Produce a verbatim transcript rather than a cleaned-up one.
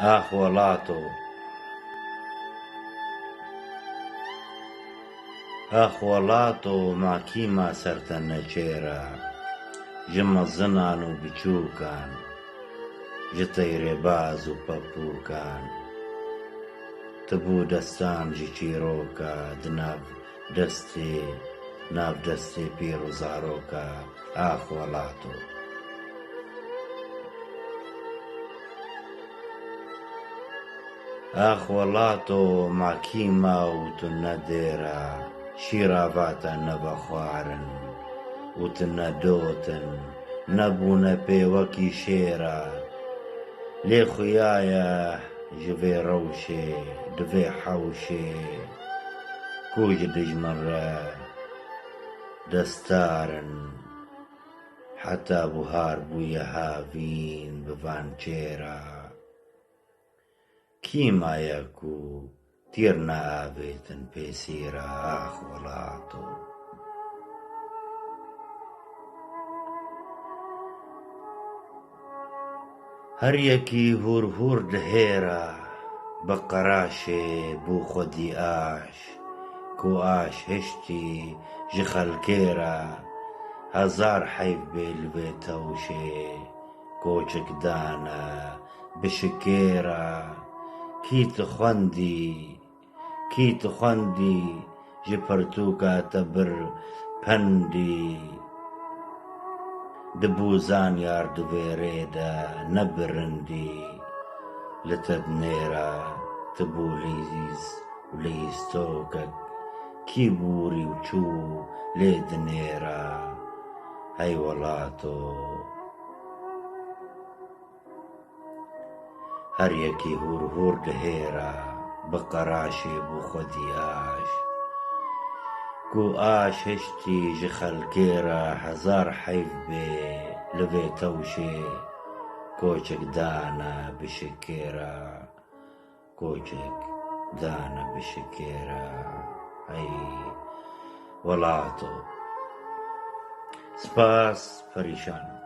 Ax welato. Ax welato, ma kî ma ser te neçêr e? Ji mezinan û biçûkan, ji teyrêbaz û pepûkan, tu bû destan ji çîroka di nav destê, nav destê pîr û zaroka. Ax welato. Ax welato, ma kî ma û tu ne dêra, şîrava te nevexwarin û tu ne dotin, nebûne pê wekî şêra. Lê xuya ye ji vê rewşê, di vê hewşê, ku ji dijmin re destar in. Heta buhar bûye havîn bi van çêra. Kî maye ku tîr neavêtin pêsîra, ax welato. Her yekî hûr hûr dihêra, bi qeraşê bû xwedî aş, ku aş hiştî ji xelkê re. Hezar heyv bê li vê tewşê, koçik dane bi şikê re. Kî tu xwendî, kî tu xwendî, ji pirtûka te bir pendî. Dibû zanyar di vê rê de ne bi rindî. Li te dinêra, tu bû lîz û lîstokek, kî bûrî û çû lê dinêra. Hey welato. Her yekî hûr hûr dihêra, bi qeraşê bû xwedî aş. Ku aş hiştî ji xelkê re, hezar heyv bê li vê tewşê, koçik dane bi şikê re, koçik dane bi şikê re. Hey welato. Spas, perîşan.